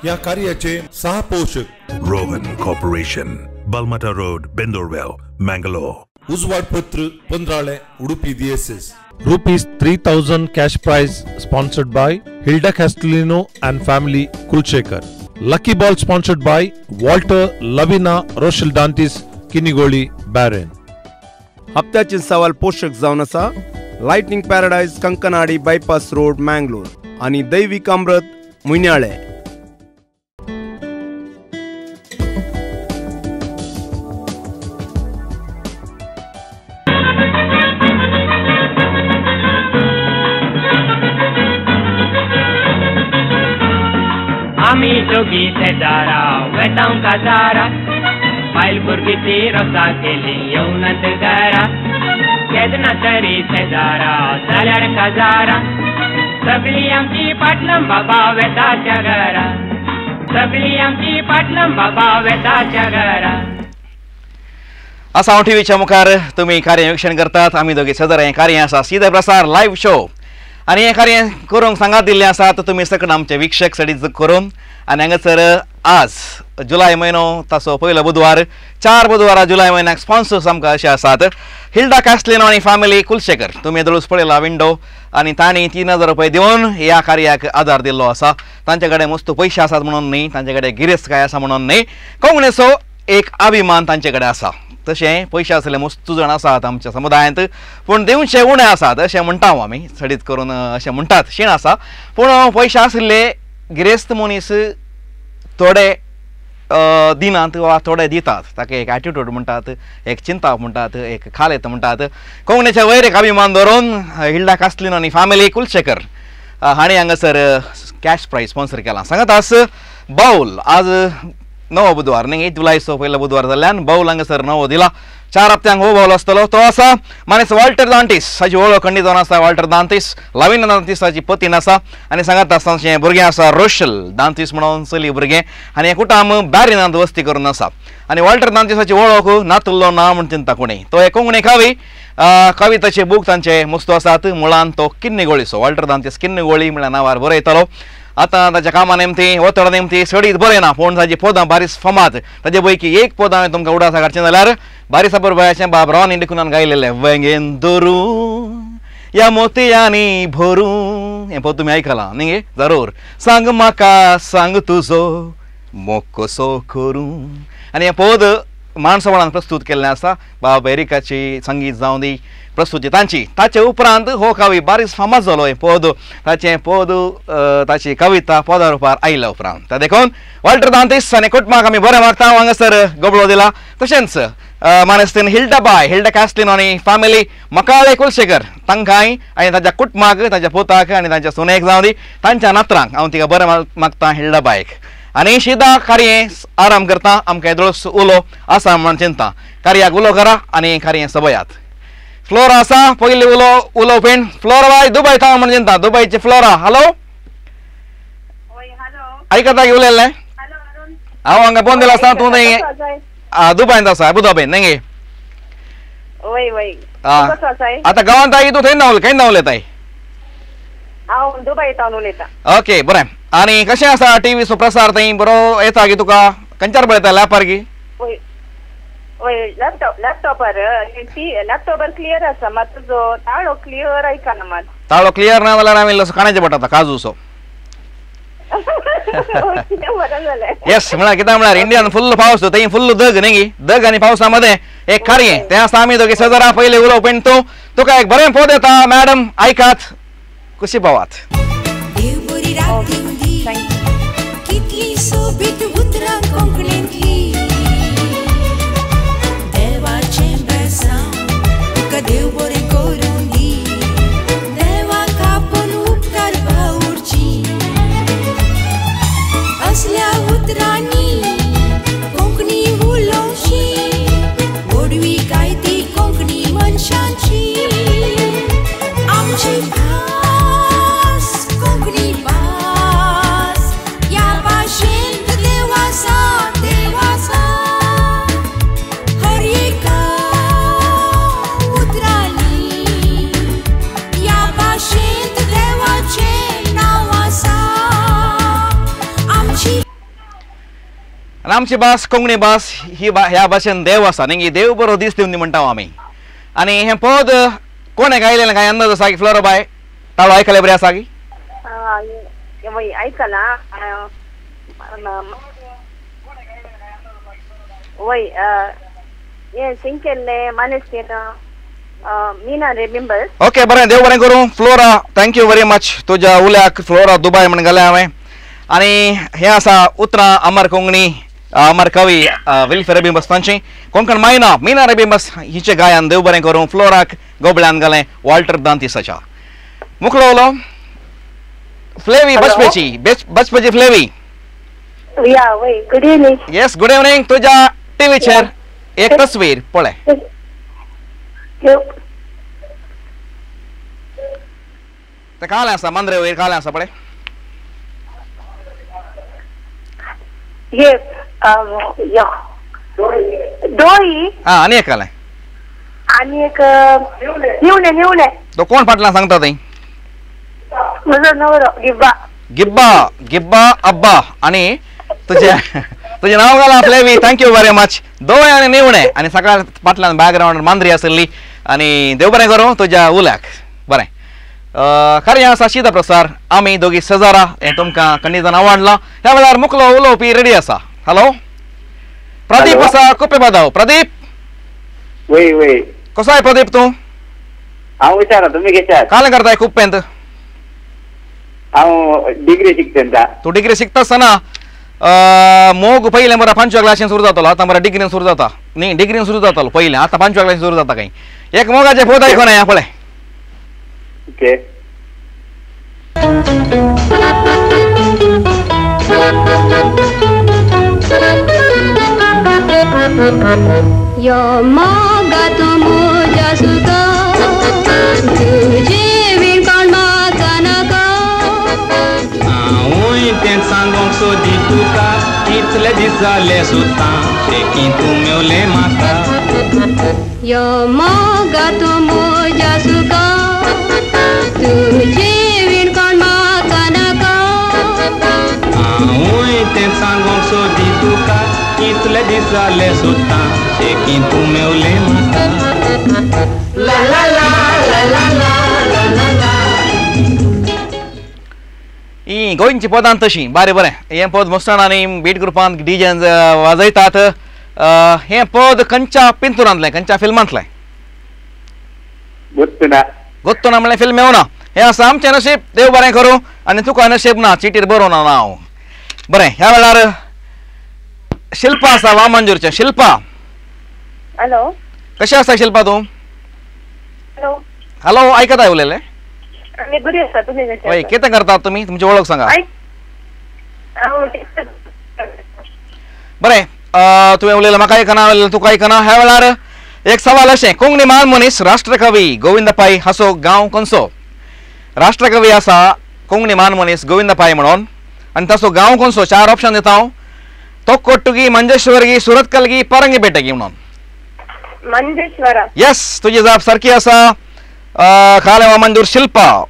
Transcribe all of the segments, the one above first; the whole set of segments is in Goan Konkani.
ह्या कार्याचे सहपोषक Rohan corporation, Balmatta road, Bendoorwell, Mangalore. उजवाडपत्र Pandrale, Udupi DSS. Rupees 3000 cash prize sponsored by Hilda Castellino and family, Kulshekar. Lucky ball sponsored by Walter, Lavina, Rochelle Dantis, Kinnigoli, Bahrain. हप्त्याचे सवाल पोषक जावन आसा lightning paradise, Kankanady bypass road, Mangalore आनी दैवीक अमृत, मुयन्याळे. आमी दोगी शेजारा वेतांव काजारा, बायल भुरगीं ती रोसा केली येवनात घरा. केन्ना तरी शेजारा जाल्यार काजारा, सगळीं आमची पाटलम बाबा वेता त्या घरा, सगळीं आमची पाटलम बाबा वेता त्या घरा. आसा हांव टीव्हीच्या मुखार तुमी कार्य वीक्षण करतात. आमी दोगी शेजारा हें कार्य आसा सीधे प्रसार लायव्ह शो आनी हें कार्य करूंक सांगात दिल्लें आसा तर तुमी सगळे आमचे वीक्षक सडीत करून. आनी हांगासर आज जुलय म्हयनो ताचो पयलो बुधवार, 4 बुधवारा जुलय म्हयन्याक स्पॉन्सर्स आमकां अशे आसात हिल्डा कास्टलिनो आनी फॅमिली कुलशेकर. तुमी दळूस पळयला विंडो आनी तांणी 3000 रुपये दिवन ह्या कार्याक आदार दिल्लो आसा. तांचे कडेन मस्त पयशे आसात म्हणून न्ही, तांचे कडेन गिरेस्तकाय आसा म्हणून न्ही, कोंकणीचो एक अभिमान तांचे कडेन आसा. तशें पयशे आसले मस्त जाण आसात आमच्या समुदायांत, पूण दिवचे उणें आसात अशें म्हणटा हांव. आमी चडीत करून अशें म्हणटात, शीण आसा, पूण पयशे आशिल्ले गिरेस्त मनीस थोडे दिनात वा थोडे दितात. ताका एक एटिट्यूड म्हणटात, एक चिंता म्हणटात, एक खालेत म्हणटात. कोंकणीच्या वयर एक अभिमान धरून हिल्डा कास्टलिनो आनी फॅमिली कुलशेकर हांणी हांगासर कॅश प्रायज स्पॉन्सर केला. सांगत आस बाउल आज नवो बुधवार न्ही, जुलयचो पयलो बुधवार जाल्ल्यान बाउल हांगासर नवो दिला. 4 हप्त्यांक हो बाउल आसतलो. तो आसा मानेस वॉल्टर दांटीस, हाची वळख खंडीत जावन आसा. वॉल्टर दांतीस लाविना दांतीस हाची पतीन आसा आनी सांगत आसतना हें भुरगें आसा रोशल दांतीस म्हणून चली भुरगें आनी हें कुटाम बॅरिनांत वस्ती करून आसा. आनी वॉल्टर दांतीस हाची वळख नातुल्लो ना म्हूण चिंता कोणी. तो एक कोंकणी कवी, कविताचे बूक तांचे मस्त आसात. मुळान तो किन्नीगोळीचो वॉल्टर दांतीस किन्नीगोळी म्हळ्या नांवार बरयतालो. आतां ताच्या कामा नेमती वतडा नेमती सडीत बरें ना, पूण ताजी पदां बारीस फामाद. ताजे पैकी एक पद हांवें तुमकां उडासा काडचें जाल्यार बारीस बरोबर बाब रॉनी डिकुनान गायलेलें वेंगेन धरूं या मोतयांनी भरूं, हें पद तुमी आयकलां न्ही गे? जरूर. सांग म्हाका सांग तुजो मोग कसो करूं. आनी हें पद माणसवाळान प्रस्तूत केल्लें आसा. बाब एरिकाची संगीत जावं दी प्रस्तुती तांची. ताचे उपरांत हो कवी बारीस फामाद जालो. हें पद ताचें पद ताची कविता पदा रुपार आयल्या उपरांत. त्या देखून वॉल्टर दांतीस आनी कुटुंबाक आमी बरें मागता. हांगासर गोबळो दिला. तशेंच मानेस्तीन हिल्डा बाय, हिल्डा कास्टलिनो आनी फॅमिली मकाळे कुलशेकर तांकांय आनी ताच्या कुटुंबाक, ताच्या पुताक आनी तांच्या सुनेक जावं दी, तांच्या नात्रांक हांव तिका बरें मागता हिल्डा बायक. आनी शिदा कार्य आराम करता आमकां येदोळस उलो आसा म्हण चिंता. कार्याक उलो करा आनी कार्य सबयात. फ्लोरा आसा पयली उलो उलोवपीण फ्लोरा बाय दुबय थावन म्हण चिंता. दुबयची फ्लोरा, हॅलो आयकता की उलयल्लें? हांव हांगा बोंदेल आसा, तूं थंय दुबयंत आसा, अबुधाबीन न्ही गे? आतां गांवांत I तूं थंय न्हांवले, खंय न्हांवले ताय? ओके बरें. आनी कशें आसा टीव्हीचो प्रसार थंय बरो येता गी तुका? खंयच्यार पळयता लॅपार गी? वय लॅपटॉपार लॅपटॉपार क्लियर आसा, मात तुजो ताळो क्लियर आयकना. मात ताळो क्लियर ना जाल्यार आमी इल्लोसो कानाचे पडटा काजूचो. येस, म्हळ्यार कितें म्हळ्यार इंडियान फुल्ल पावस, थंय फुल्ल दग न्ही गी? दग आनी पावसा मदें एक कार्य तें आसा. आमी दोगी शेजारा पयलीं उलोवपी तूं तुका एक बरें पद येता मॅडम, आयकात खुशी पावात. देव बरें करूं दी, देवाक आपूण उपकार भावुरची. असल्या उतरांनी कोंकणी उलोवची, व्हडवी काय ती कोंकणी मनशांची. आमची भास कोंकणी भास, ह्या भाशेंत देवा आनी आमची भास कोंकणी भास ही ह्या भाशेन देव आसा न्ही, देव बरो दीस दिवन म्हणटा आमी. आनी हें पद कोणें गायलें काय अंदाज आसा की फ्लोरा बाय ताळो आयकलें बरें आसा की? आयकलां वय हें सिंग केल्लें मानेस्तीन मीना रेबिंबस. ओके बरें, देव बरें करूं Flora, thank you very much तुज्या उल्याक. फ्लोरा दुबाय म्हण घालें हांवें. आनी हें आसा उतरां अमर कोंकणी अमर कवी विल्फ रेबिंबस तांची कोंकण मायना मीना रेबिंबस हिचें गायन. देव बरें करूं फ्लोराक गोबळ्यान घालें वॉल्टर दांतिसाच्या. मुखलो उलो फ्लेवी बचपेची बचपेची फ्लेवी. या वय good evening. Yes good evening. तुज्या टीव्हीचेर एक तस्वीर पळय. ते कालें आसा मांद्रे वयर कालें आसा पळय. दोई आं आनी एक कालें आनी एक निवणे निवणे. तो कोण फाटल्यान सांगता थंय? म्हजो नवरो गिब्बा. गिब्बा गिब्बा अब्बा. आनी तुजें तुजें नांव घालां flavi, thank you very much. दोय आनी निवणे आनी सकाळ फाटल्यान बॅकग्रावंड मांद्री आसली. आनी देव बरें करूं तुज्या उल्याक. बरें खरें आसा शीता प्रसार आमी दोगी सजारा हें तुमकां खंडीजान आवडलां. ह्या वेळार मुखलो उलोवपी रेडी आसा. हॅलो प्रदीप आसा कुपे बादाव. प्रदीप वय वय कसो आहे प्रदीप तूं? हांव विचारा तुमी कशे आहात? कालें करताय कुप्पेंत? हांव डिग्री शिकता. तूं डिग्री शिकता आसतना मोग पयलें बरें पांचव्या क्लासीन सुरू जातालो, आतां बरें डिग्रीन सुरू जाता न्ही, डिग्रीन सुरू जातालो पयलें, आतां पांचव्या क्लासीन सुरू जाता खंय. एक मोगाचें पद आयकोन या पळय. ओके. यो मोगा तूं म्हज्या सुका तुजे वीण कोण म्हाका नाका. हांवूय तें सांगोंक सोदी तुका कितले दीस जाले सुद्दां शेकी तूं मेवलें म्हाका. यो मोगा तूं म्हज्या सुका तुजे वीण कोण म्हाका नाका. हांवूय तें सांगोंक सोदी तुका कितले दीस जाले सुद्दां शेकी तूं मेवलें म्हाका. ला ला ला ला ला ला ला ला. ही गोंयची पदां तशीं बारे बरें. हें पद मस्ताणांनी बीट ग्रुपान डीजेन वाजयतात. हें पद खंयच्या पिंतुरांतलें, खंयच्या फिल्मांतलें? गोत्तुना. गोत्तुना म्हणल्यार फिल्म येवना. हें आसा आमचें नशीब, देव बरें करूं. आनी तुका नशीब ना, चिटीर बरोवना नांव. बरें ह्या वेळार शिल्पा आसा वामंजूरचें. शिल्पा हॅलो कशें आसा शिल्पा तूं? हॅलो हॅलो आयकता उलयलें? आमी बरी आसा, तुमी कशें? हय कितें करतात तुमी, तुमची वळख सांगा. बरें तुवें उलयलें म्हाका आयकना, उलयलें तुका आयकना. ह्या वेळार एक सवाल अशें, कोंकणी म्हान मनीस राष्ट्रकवी गोविंद पाई हाचो गांव खंयचो? राष्ट्रकवी आसा कोंकणी म्हान मनीस गोविंद पाई म्हणून आनी ताचो गांव खंयचो? चार ऑप्शन दिता हांव. तोक्कोट्टुगी, मंजेश्वरगी, सुरतकलगी, परंगीपेटगी म्हणून. मंजेश्वरा. येस तुजी जाप सारकी आसा. खालें वामंजूर शिल्पा.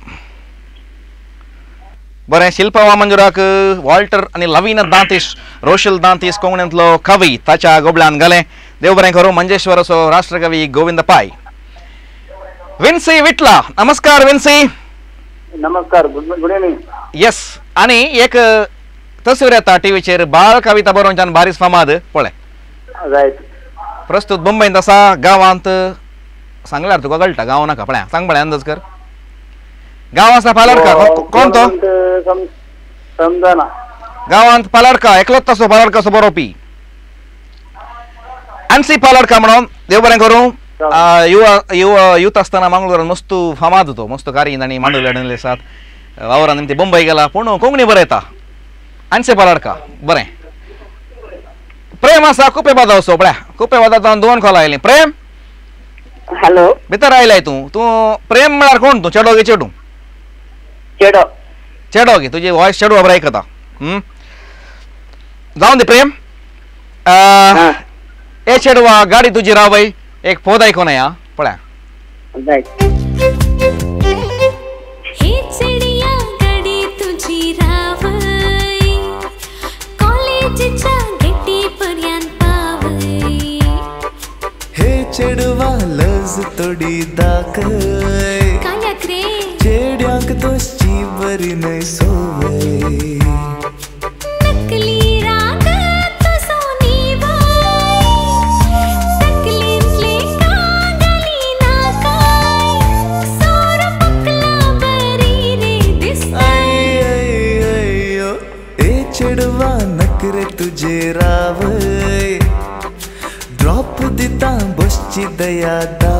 बरें शिल्पा वामंजूराक वॉल्टर आनी लवीना दांतीस रोशल दांतीस कोंकणींतलो कवी ताच्या गोबळ्यान घालें. देव बरें करूं मंजेश्वराचो राष्ट्रकवी गोविंद पाई. विन्सी विटला नमस्कार. विन्सी नमस्कार, गुड इव्हनिंग. येस आनी एक तस्वीर येता टीव्हीचेर बाळ कविता बरोवच्यान बारीस फामाद पळय. रायट. प्रस्तुत मुंबयंत आसा, गांवांत सांगल्यार तुका कळटा, गांव नाका पळय सांग पळय अंदाज कर. गांव आसा पालडका. कोण तो? समजना. गांवांत पालडका एकलोच तसो पालडकाचो बरोवपी एनसी पालडका म्हणून. देव बरें करूं. युवा युथ आसतना मंगळूरान मस्त फामाद तो, मस्त कारीन आनी मांडोली हाडून आसात वावरान ते मुंबय गेला पूण कोंकणी बरयता एनसी पालडका. बरें प्रेम आसा कुपे बादावचो पळय. कुपे बादाव दोन कॉल आयलीं. प्रेम हॅलो भितर आयलाय तूं. तूं प्रेम म्हळ्यार कोण तूं? चेडो गे चेडूं? चेडो. चेडो गे, तुजी वॉयस चेडू बरें आयकता. जावन दी प्रेम. ए चेडवा गाडी तुजी रावय एक फोद आयकोन या पळय. हे चेडिया गाडी तुजी रावय कॉलेजच्या गेटी लज थोडी दाखय काल्याक रे चेड्यांक तोशची बरी न्हय सोवय नकली राग तुजो निवाय तकलेंतले कागली नाकाय सोरो पकला बरी रे दिसताय अय्यो ए चेडवा नकरे तुजे रावय ड्रॉप दिता बसची दया दाखय.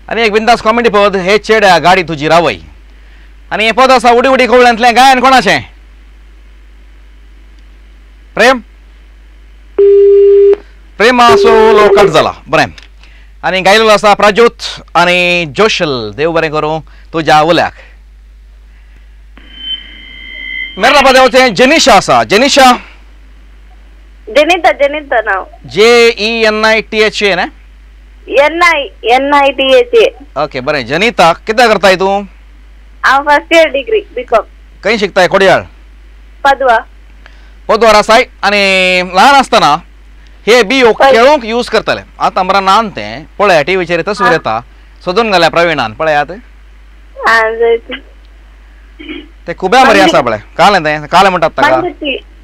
आनी एक बिंदास कॉमेडी पद हे चेड्या गाडी तुजी रावय. आनी हें पद आसा उडी उडी कोवळ्यांतलें. गायन कोणाचें? प्रेम प्रेमा सो कट जाला. बरें, आनी गायलेलो आसा प्राज्योत आनी जोशल. देव बरें करूं तुज्या उल्याक. मेरला पदावचें जेनिशा आसा. जेनिशा जेनिता जेनिता नाव JENITHA न्ही? NINITHA. Okay बरें. जनिता कितें करताय तूं? हांव फर्स्ट इयर डिग्री बीकॉम. खंय शिकताय? कोडयाळ पदवा. पदवार आसाय. आनी ल्हान आसतना हे बियो खेळोंक यूज करताले. आतां मरा नान तें पळया टीव्हीचेर तस्वीर येता सोदून घाल्या प्रवीणान. पळयात ते खुब्या बरी आसा. पळय कालें तें कालें म्हणटात ताका.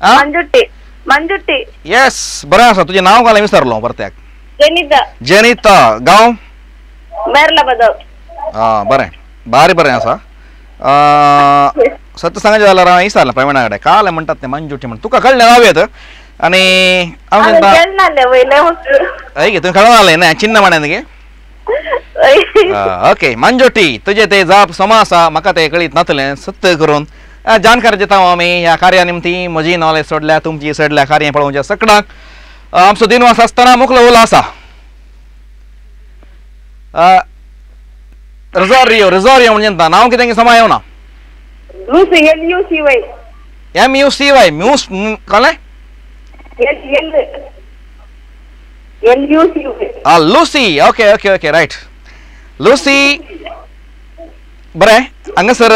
मंजुट्टी मंजुट्टी. येस बरें आसा. तुजें नांव कालें विसरलो परत्याक. जेनिता. जेनिता गांव? मेरला पदव. आं बरें, बारी बरें आसा. सत्य सांगायचें जाल्यार हांवें विचारलें प्रवीणा कडेन कालें म्हणटात तें मंजुट्टी म्हण. तुका कळ्ळें राव येत. आनी हांव चिंता हय गे तुवें कळना जालें न्ही चिन्न म्हणें गे. ओके मंजुट्टी तुजें तें जाप समा आसा. म्हाका तें कळीत नातलें. सत्य करून जानकारी दिता आमी ह्या कार्या निमती. म्हजी नॉलेज सोडल्या तुमची सोडल्या कार्यां पळोवच्या सकडाक. आमचो दिनवास आसतना मुखलो उलो आसा रोजारियो. रोजारियो म्हणजे नांव कितें समा येवना. Lucy LUCY. MUCY muse कळ्ळें? LUCY. Ah Lucy. Okay okay okay right Lucy. बरें हांगासर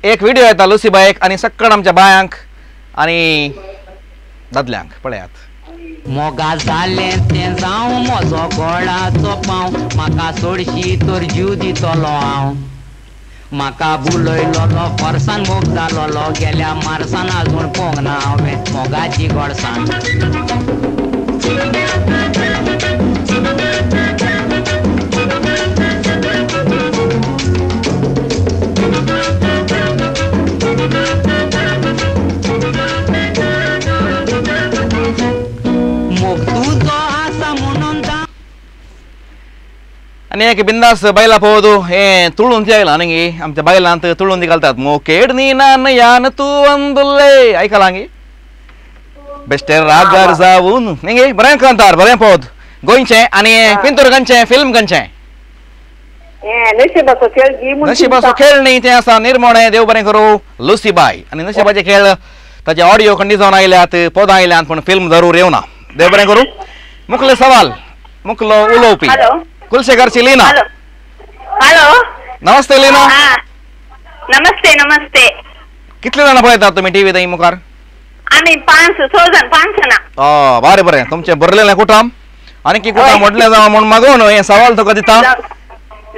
एक व्हिडिओ येता लुसी बायक आनी सकड आमच्या बायांक आनी दादल्यांक. पळयात. मोगा जालें तें जावं म्हजो गोळाचो पांव म्हाका सोडशी तर जीव दितलो हांव म्हाका बुलयलोलो फोर्सान मोग जालोलो गेल्या मार्सान आजून पोंग ना हांवें मोगाची गोडसाण. आनी एक बिंदास बायलां पळोवं हें तुळून ती आयलां न्ही आमच्या बायलांत तुळून ती घालतात मोकेड नी नान यान तूं अंदुल्ले आयकलां गे बेश्टे रागार जावन न्ही गे. बरें कांतार बरें पळोवं गोंयचें. आनी पिंतूर खंयचें फिल्म खंयचें? नशिबाचो खेळ न्ही तें आसा निर्मोणें. देव बरें करूं लुसी बाय. आनी नशिबाचे खेळ ताचे ऑडियो खंडी जावन आयल्यात पदां आयल्यात पूण फिल्म जरूर येवना. देव बरें करूं. मुखले सवाल मुखलो उलोवपी कुलशेखरची लीना. हॅलो नमस्ते लीना. नमस्ते नमस्ते. कितले जाणां पळयतात तुमी टीव्ही थंय मुखार? आमी 5-6 जाण 5 जाणां. बरें बरें. तुमचें भरलेलें कुटाम आनी की कुटाम व्हडलें जावं म्हूण मागून हें सवाल तुका दिता.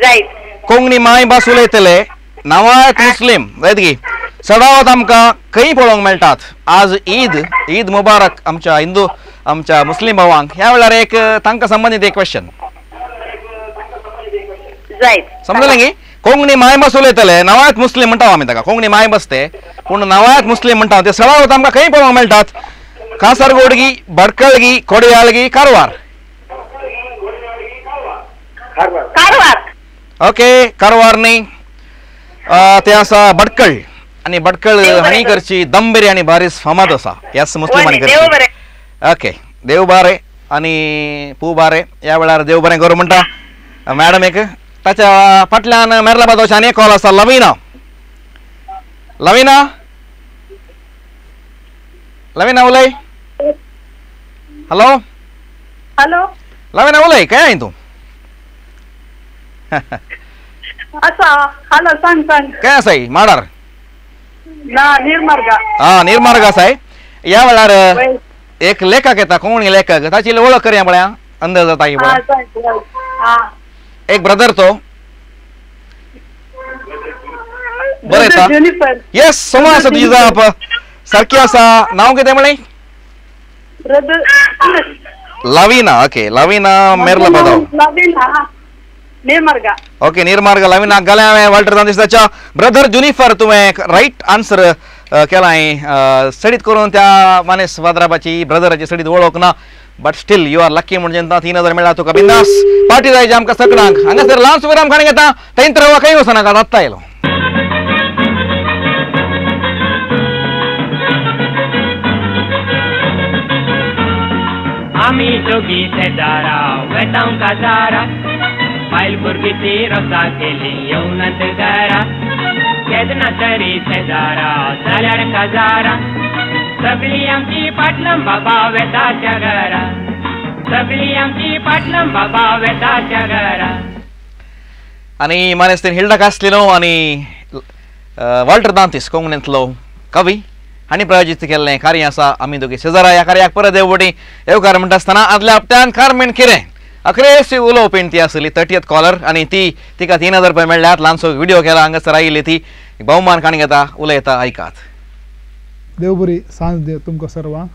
रायट. कोंकणी माय भास उलयतले नवायत मुस्लीम जायत गी सदावत आमकां खंय पळोवंक मेळटात. आज ईद ईद मुबारक आमच्या हिंदू आमच्या मुस्लीम भावांक. ह्या वेळार एक तांकां संबंदीत एक क्वेश्चन. समजलें गी? कोंकणी मायभास उलयतले नवायत मुस्लीम म्हणटा आमी ताका. कोंकणी मायभास ते पूण नवायत मुस्लीम म्हणटा ते सदावत आमकां खंय पळोवंक मेळटात? कासरगोडगी भटकळगी कोडयाळगी कारवार. कारवार. ओके कारवार न्ही ते आसा भटकळ. आनी भटकळ हांणी करची दम बिर्याणी बारीस फामाद आसा ह्याच मुस्लिमांनी करची. ओके देव बारे आनी पू बारे. ह्या वेळार देव बरें करूं म्हणटा मॅडम. एक ताच्या फाटल्यान मेरला बादोवचे आनी एक कॉल आसा. लवीना लवीना लवीना उलय. हॅलो हॅलो लवीना उलय. खंय I तूं? आसा. हॅलो सांग सांग. खंय आसाय? माडार ना निर्मार्गा. आं निर्मार्ग आसाय. ह्या वेळार एक लेखक येता कोंकणी लेखक ताची वळख करया पळया. अंदाज जाता की एक ब्रदर तो बरें येता. येस समा आसा तुजी जाप सारकी आसा. नांव कितें म्हळें? लवीना. ओके लवीना मेरला पदाव. निर्मार्ग. ओके निर्मार्ग लवीना गेलें हांवें वॉल्टर दांतिस्ताच्या ब्रदर जुनिफर तुवें रायट आन्सर केलां. सडीत करून त्या मानेस वाद्राबाची ब्रदराची सडीत वळख ना but still you are lucky म्हणजे 3000 मेळ्ळा तुका बिंदास पार्टी जायची आमकां सगळ्यांक. हांगासर ल्हान विराम खाणी घेता थंय खंय वचनाका आत्तां येयलो. आमी दोगी शेजारा वेतांव काजारा बायल भुरगीं ती रोसा केली येवनात घरा केन्ना तरी शेजारा जाल्यार काजारा सगळी आमची पाटलम बाबा वेता त्या घरा सगळी आमची पाटलम बाबा वेता त्या घरा. आनी मानेस्तीन हिल्डा कास्लिनो आनी वॉल्टर दांतीस कोंकणींतलो कवी हांणी प्रायोजीत केल्लें कार्य आसा आमी दोगी शेजारा. ह्या कार्याक परत देवबटी येवकार म्हणटा आसतना आदल्या हप्त्यान कार्मेन किरें अक्रेसी उलोवपी ती आसली 30th collar आनी ती तिका 3000 रुपया मेळ्ळ्यात. ल्हानसो व्हिडिओ केला हांगासर आयिल्ली ती भोवमान काणी घेता उलयता आयकात. देवबरी सांज देव तुमकां सर्वांक.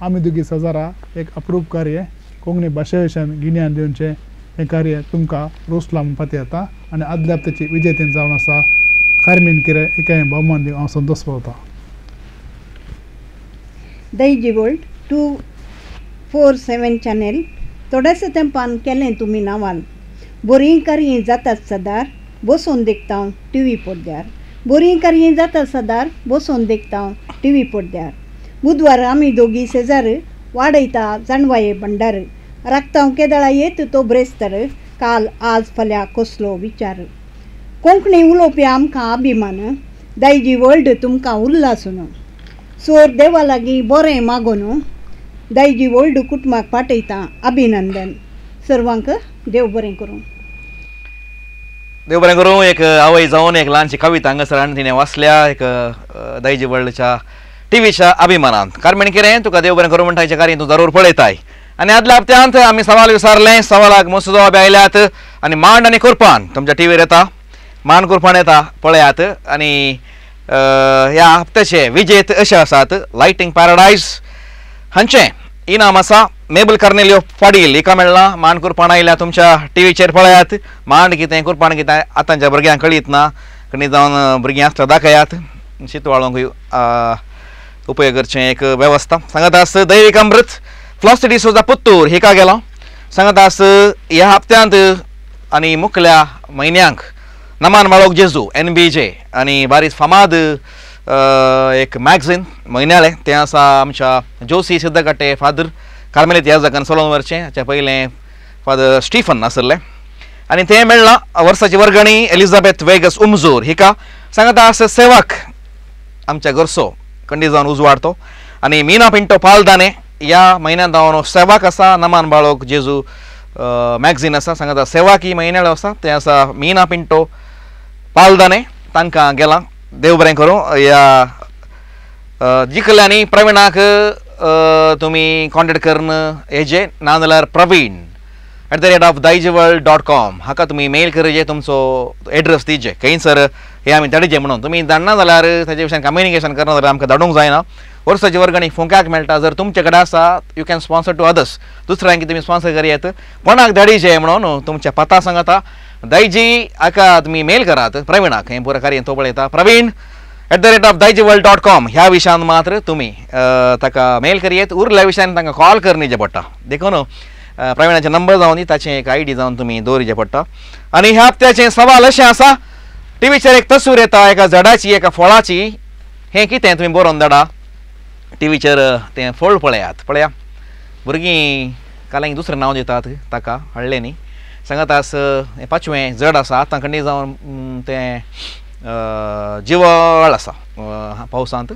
आमी दोगी शेजारा एक अप्रूप कार्य कोंकणी भाशे विशयान गिन्यान दिवचें हें कार्य तुमकां रोसलां म्हूण फाती येता आनी आदल्या हप्त्याची विजेतीन जावन आसा कार्मेन किरें हिका भोवमान दिवन हांव संतोश पावता. दायजी वर्ल्ड 247 चॅनल थोड्याशा तेंपान केलें तुमी नांवान बरीं कार्यां जातात सदार बसून देखता हांव टी व्ही पडद्यार बरीं कार्यां जातात सदार बसून देखता हांव टी व्ही पडद्यार. बुधवार आमी दोगी शेजार वाडयता जाणवाये भंडार राखता हांव केदळा येत तो ब्रेस्तर काल आज फाल्यां कसलो विचार. कोंकणी उलोवपी आमकां अभिमान दायजी वर्ल्ड तुमकां उल्लासून सोर देवा लागीं बरें मागून दायजी वर्ल्ड कुटुंबाक पाठयता अभिनंदन. सर्वांक देव बरें करूं. देव बरें करूं. एक आवय जावन एक ल्हानशी कविता हांगासर हाडून तिणें वाचल्या एक दायजी वर्ल्डच्या टीव्हीच्या अभिमानान. कार्मेन किरें तुका देव बरें करूं म्हणटा हेचें कार्य तूं जरूर पळयताय. आनी आदल्या हप्त्यांत आमी सवाल विचारलें सवालाक मस्त जवाब आयल्यात आनी मांड आनी कुरपान तुमच्या टीव्हीर येता मांड कुरपान येता पळयात. आनी ह्या हप्त्याचे विजेत अशे आसात लायटींग पॅराडायज हांचें इनाम आसा मेबल कार्नेलियो पाडील हिका मेळ्ळां. मांड कुरपान आयल्या तुमच्या टीव्हीचेर पळयात. मांड कितें कुरपान कितें आतांच्या भुरग्यांक कळीत ना कणी जावन भुरगीं आसता दाखयात शितवाळोंक उपयोग करचें एक वेवस्था. सांगत आस दैवीक अमृत फ्लॉसी डिसोजा पुत्तूर हिका गेलो. सांगत आस ह्या हप्त्यांत आनी मुखल्या म्हयन्यांक नमान बाळोक जेजू NBJ आनी बारीस फामाद एक मॅगझीन म्हयन्याळें तें आसा आमच्या जोसी सिद्धकाटे फादर कार्मेलीत याजकान चलोवन व्हरचें. हाच्या पयलें फादर स्टीफन आसलें आनी तें मेळ्ळां वर्साची वर्गणी एलिझाबेथ वेगस उमजूर हिका. सांगता आस सेवक आमच्या घरचो कंडी जावन उजवाडतो आनी मीना पिंटो पालदाने ह्या म्हयन्यांत जावन सेवक आसा नमान बाळोक जेजू मॅगझीन आसा. सांगता सेवक ही म्हयन्याळो आसा तें आसा मीना पिंटो पालदाने तांकां गेलां. देव बरें करूं. ह्या जिखल्यांनी प्रवीणाक तुमी कॉन्टेक्ट करून हेजे ना जाल्यार Praveen @daijiworld.com हाका तुमी मेल करचे तुमचो एड्रेस दिजे खंयसर हे आमी धाडचे म्हणून तुमी धाडना जाल्यार ताजे विशयान कम्युनिकेशन करना जाल्यार आमकां धाडूंक जायना. वर्साची वर्गणी फुंक्याक मेळटा. जर तुमचे कडेन आसा you can sponsor to others दुसऱ्यांक तुमी स्पॉन्सर करयात कोणाक धाडीचे म्हणून तुमच्या पत्ता सांगता. दायजी हाका तुमी मेल करात प्रवीणाक हें पुरो कार्य तो पळयता Praveen @daijiworld.com ह्या विशयान मात्र तुमी ताका मेल करयेत. उरल्या विशयान तांकां कॉल करनीचे पडटा देखून प्रवीणाचे नंबर जावन ताचें एक I D जावन तुमी दवरिचें पडटा. आनी ह्या हप्त्याचें सवाल अशें आसा टीव्हीचेर एक तस्वीर येता एका झाडाची एका फळाची हें कितें तुमी बरोवन धाडा. टीव्हीचेर तें फळ पळयात पळया भुरगीं काल दुसरें नांव दितात ताका हाडलें न्ही. सांगत आस हें पांचवें जड आसा आतां खंडी जावन तें जिवाळ आसा पावसांत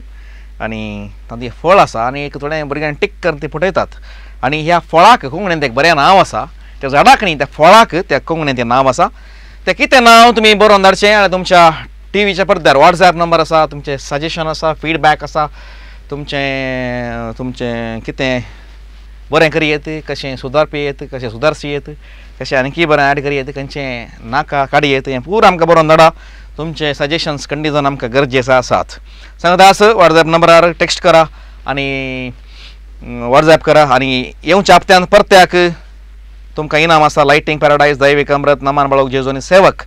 आनी तांचे फळ आसा आनी एक थोडें भुरग्यांक टीक करून ते फुटयतात आनी ह्या फळाक कोंकणींत एक बरें नांव आसा त्या झाडाक न्ही त्या फळाक त्या कोंकणींत तें नांव आसा तें कितें नांव तुमी बरोवन धाडचें आनी तुमच्या टीव्हीच्या पडद्यार वॉट्सएप नंबर आसा तुमचें सजेशन आसा फिडबॅक आसा तुमचें तुमचें कितें बरें करयेत, कशें सुदारपी येत, कशें सुदारसी येत, कशें आणखी बरें ॲड करयेत, खंयचें नाका काडयेत, हें पूरा आमकां बरोवन धाडा. तुमचे सजेशन्स कंडिजन आमकां गरजेचे आसात. सांगता आस व्हॉट्सॅप नंबरार टेक्स्ट करा आनी व्हॉट्सॅप करा आनी येवच्या हप्त्यान परत्याक तुमकां इनाम आसा लायटींग पॅराडायज दैवीक अमृत नमान बाळोक जेजू आनी सेवक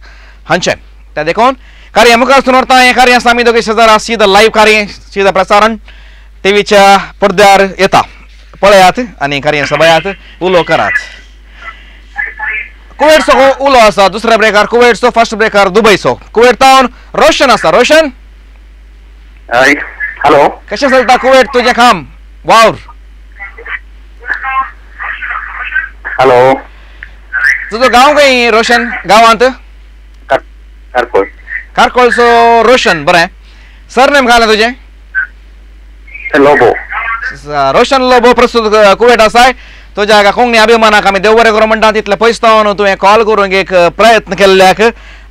हांचें. त्या देखून कार्य मुखार सुरू व्हरता. हें कार्य आसा आमी दोगी शेजारा सीधा लायव्ह कार्य सीधा प्रसारण टीव्हीच्या पडद्यार येता. पळयात आनी कार्य सभायात उलो करात. कुवेटचो हो उलो आसा दुसऱ्या ब्रेकार कुवेटचो, फर्स्ट ब्रेकार दुबयचो. कुवेट तावन रोशन आसा. रोशन हॅलो, कशें चलता कुवेट तुजें काम वावर? हॅलो, तुजो गांव खंय रोशन? गांवांत कारकोळ. कारकोळचो रोशन, बरें. सरनेम घालें तुजें? लोबो. रोशन लोबो प्रस्तुत कुवेट आसाय. तुज्या कोंकणी अभिमानाक आमी देव बरें करूं म्हणटा. तितले पयस तावन तुवें कॉल करूंक एक प्रयत्न केल्ल्याक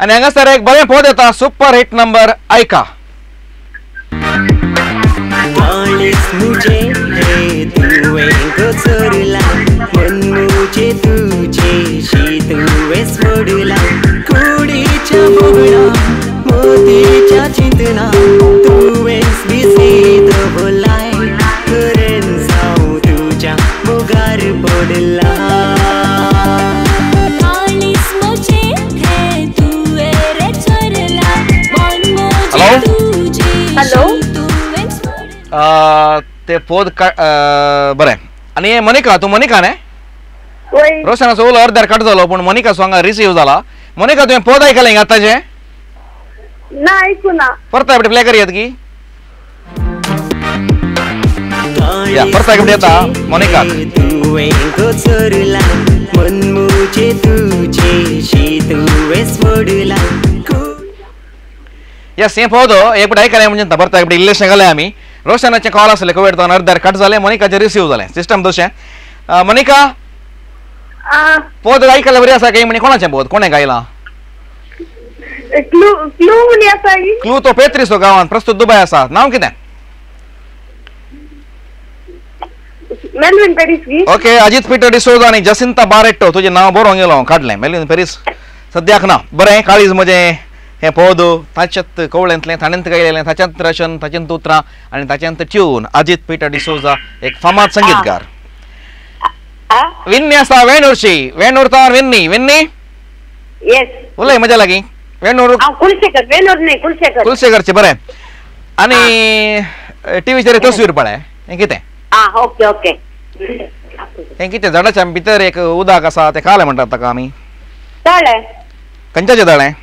आनी हांगासर एक बरें पद येता सुपर हिट नंबर आयका. हॅलो, ते पद बरें. आनी मोनिका, तूं मोनिका न्ही? रोशनाचो उलो अर्द्यार कट जालो पूण मोनिकाचो हांगा रिसीव जाला. मोनिका, तुवें पद आयकलें आतांचें? ना, आयकू ना. परत एकटे प्ले करयात की? या परत एकटे येता मोनिकाक. येस, हें पद एक फावट आयकलें म्हणजे परत एकटे इल्लेशें घालें आमी. रोशनाचें कॉल आसलें कुवेट तावन अर्द्यार कट जालें, मोनिकाचें रिसीव जालें. सिस्टम तशें. मोनिका, पद आयकलें बरी आसा काय म्हणे? कोणाचें पद, कोणें गायलां? क्लू क्लू म्हणी आसा. क्लू तो पेत्रिसो गांवांत, प्रस्तुत दुबय आसा. नांव कितें? मेलविन पेरीस की. ओके, अजीत पीटर डिसोजा आनी जसिंता बारेट्टो. तुजें नांव बरोवंक गेलो हांव, काडलें. मेलविन पेरीस सद्याक ना. बरें, काळीज म्हजें हें पद ताच्यात कवळेंतलें, ताणेंत गायलेलें, ताच्यांत रचन, ताच्यांत उतरां आनी ताच्यांत ट्यून. अजीत पीटर डिसोजा एक फामाद संगीतकार. विन्नी आसा वेणूरची. वेणूर तावन विन्नी. विन्नी, येस, उलय म्हज्या लागीं. वेणूर कुलशेखर. वेणूर न्ही, कुलशेखर. कुलशेखरचे, बरें. आनी टिवीचेर तस्वीर पळय, हें कितें? Okay okay. हें कितें? झाडाच्या भितर एक उदक आसा, तें कालें म्हणटात ताका आमी. तळें. खंयच्याचें तळें?